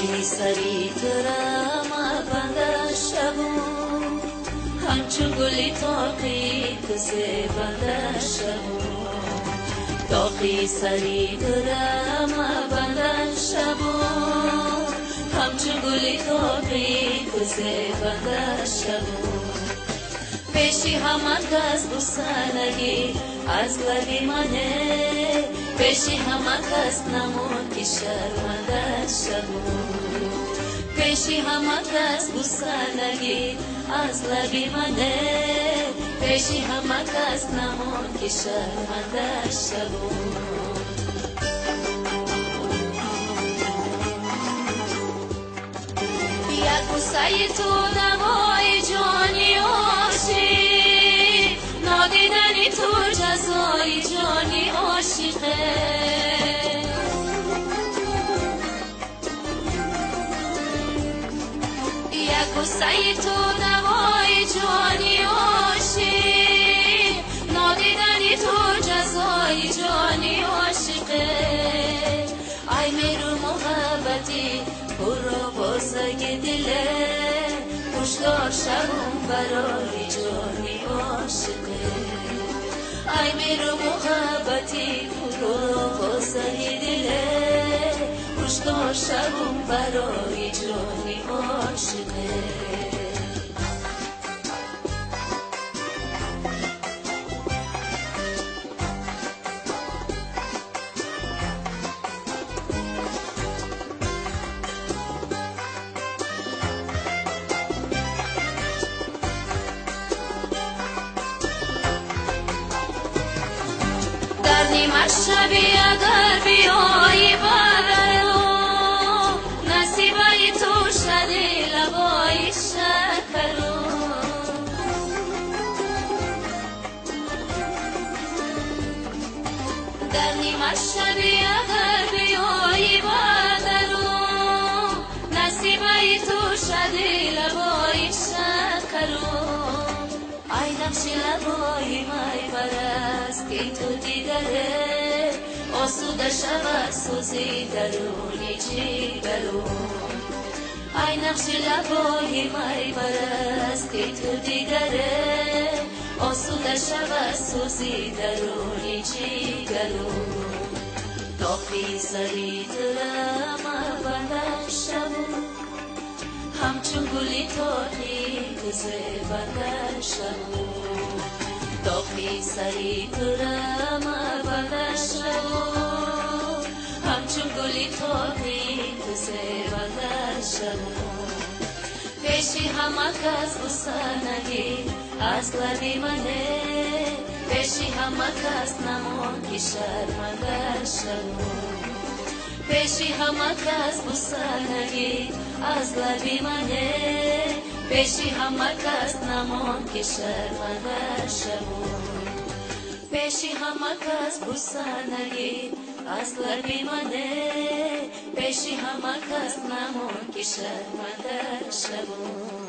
Тоқи сари тура ма банда шавум, ҳамчун гули тоқи ту зебанда шавум. Тоқи сари тура ма банда шавум, ҳамчун гули тоқи ту зебанда шавум. Пеши ҳама кас буса нагир аз лаби мане, пеши ҳама кас намон ки шарманда шавум. Пеши ҳама кас буса нагир аз лаби мане, пеши ҳама кас намон ки шарманда шавум. Як бусаи ту давои ҷони ошиқ, нодидани ту ҷазои ҷони ошиқе. Як бусаи ту давои ҷони ошиқ, нодидани ту ҷазои ҷони ошиқе. Ай меру муҳаббати пурровозаги диле, ҳушдор шавум барои ҷони ошиқе. Ай меру муҳаббати пурровозаги диле, ҳушдор шавум барои ҷони ошиқе. Дар нимашаби агар биёӣ ба даро, насибаи ту шади лабои шакаро. Дар нимашаби агар биёӣ ба даро, насибаи ту шади лабои шакаро. Ай нақши лабои май парасти ту дидаре, осуда шавад сӯзи даруни ҷигару. Ай нақши лабои май парасти ту дидаре, осуда шавад сӯзи даруни ҷигару. Тоқи сари тура ма банда шавум, ҳамчун гули тоқи ту зебанда шавум. Тоқи сари тура ма банда шавум, ҳамчун гули тоқи ту зебанда шавум. Пеши ҳама кас буса нагир аз лаби мане, пеши ҳама кас намон ки шарманда шавум. Пеши ҳама кас буса нагир аз лаби мане, пеши ҳама кас намон ки шарманда шавум. Пеши ҳама кас буса нагир аз лаби мане, пеши ҳама кас намон ки шарманда шавум.